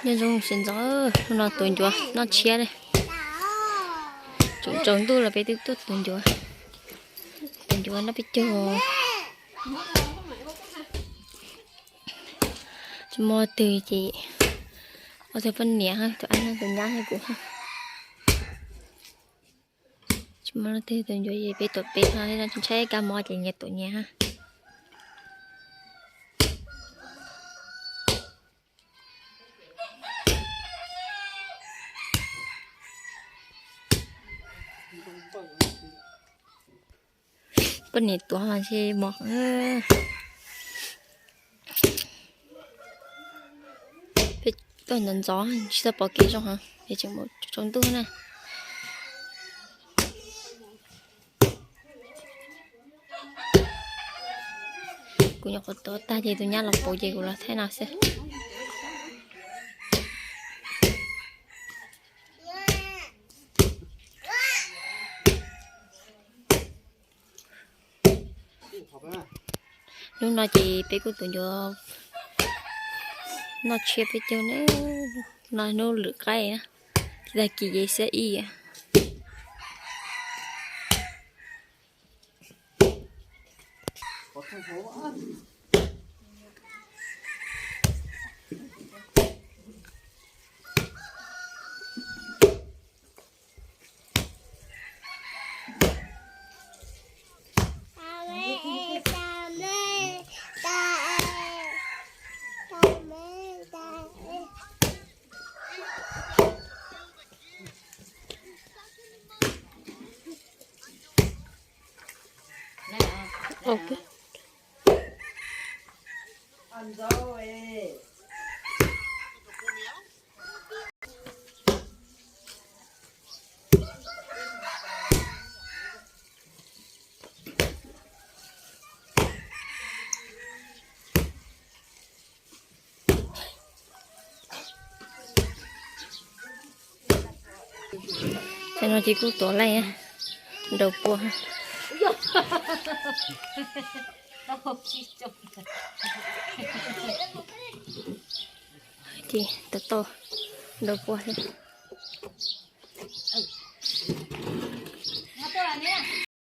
Nyob zoo sawv ntxov, hnub no tuav ncuav noj tshiab li. Tsaus ntuj los peb twb tuaj tuav ncuav. Tuav ncuav noj peb caug. Tsis muaj leej twg ces ob tug poj niam, tus ab tus nyab thiab kuv. Tsis muaj leej twg tuav ncuav ces peb tuav peb no, tsis ntshai kab mob ces nyias tuav nyias. Poj niam tuav mas ntshe mob. Peb tuaj ntxov ntxov tsis tau pom kev zoo heev es tseem mus tsaus ntuj na. Kuv nyuam qhuav tuav tag ces tus nyab los pauv ces kuv los thaij no xwb. Hnub no ces peb kuj tuav ncuav noj tshiab peb caug na. No hnub lwm qaib na, tag kis ces xiab ib. Tam no ces kuj tuav laij, nraus pua. Ces tau tau nraus pua xwb.